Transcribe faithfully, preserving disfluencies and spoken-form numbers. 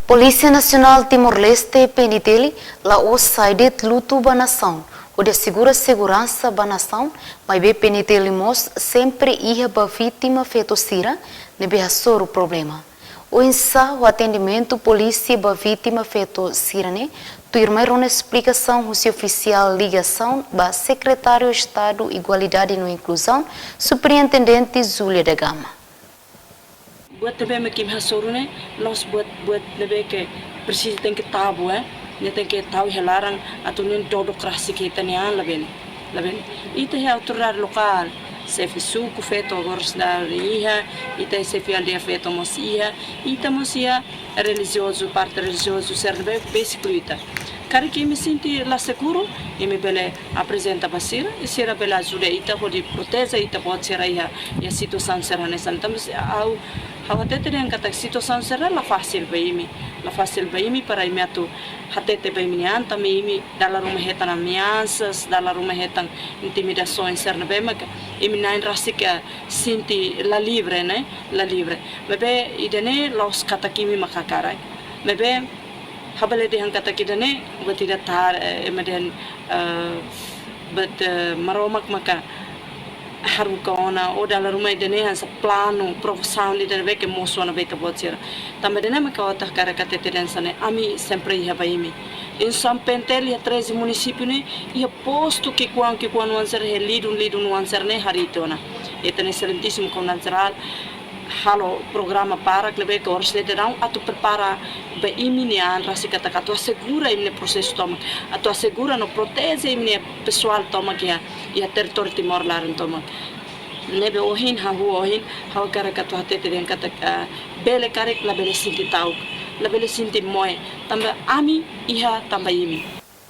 Polísia Nasionál Timor-Leste, P N T L, la'ós sai de'it lutu ba nasaun, hodi asegura seguransa ba nasaun, maibé P N T L mós sempre iha ba vítima feto sira ne'ebé hasoru problema. Oinsá ho atendimentu polísia ba vítima feto sira-ne'e, tuirmai rona esplikasaun husi ofisiál ligasaun ba Sekretáriu Estadu Igualdade no Inkluzaun, Superintendente Júlia da Gama. Buat ne'ebé mak imi hasoru ne'e, la'ós buat, buat ne'ebé ke presiza tenke tabu, eh. Ne'e tenke tau iha laran, atu nune'e dodok rasik iha ita-nia an, labele, labele. Ita iha autoridade lokál, xefe suku feto agora seidauk iha, ita iha xefe aldeia feto mós iha, ita mós iha relijiozu, parte relijiozu, sira ne'ebé besik liu ita. Karik imi sente la seguru, imi bele aprezenta ba sira, i sira bele ajuda ita hodi proteje ita-boot sira iha, iha situasaun sira hanesan. Tanba ha'u, ha'u hatete dehan katak situasaun sira la fasil ba imi, la fasil ba imi para imi atu hatete ba imi-nia an, tanba imi dala ruma hetan ameasas, dala ruma hetan intimidasaun sira ne'ebé mak imi na'in rasik sente la livre, ne'e, la livre. Maibé ida-ne'e la'ós katak imi mak hakarak. Maibé ha'u bele dehan katak ida-ne'e, buat ida tar, eh, ema dehan, eh, buat, eh, Maromak maka haruka ona, ou dala ruma ida-ne'e hanesan planu, provokasaun ida ne'ebé ke mosu ona ba ita-boot sira. Tanba ida-ne'e maka ha'u atu hakarak hatete dehan hanesan ne'e, ami sempre iha ba imi. Instituisaun P N T L iha treze munisípiu ne'e, iha postu ki'ikoan, ki'ikoan-oan sira, iha lidun, lidun-oan sira ne'e harii tiha ona. Ita-nia Exelénsimu Komandante Jerál halo programa barak ne'ebé ke oras ne'e daudaun atu prepara ba imi-nia an rasik katak atu asegura imi-nia prosesu tomak, atu asegura no proteje imi-nia pesoál tomak iha, iha territóriu Timor laran tomak. Ne'ebé ohin, ha'u ohin, ha'u hakarak atu hatete dehan katak, ah, bele karik labele sente ta'uk, labele sente moe, tanba ami iha tanba imi.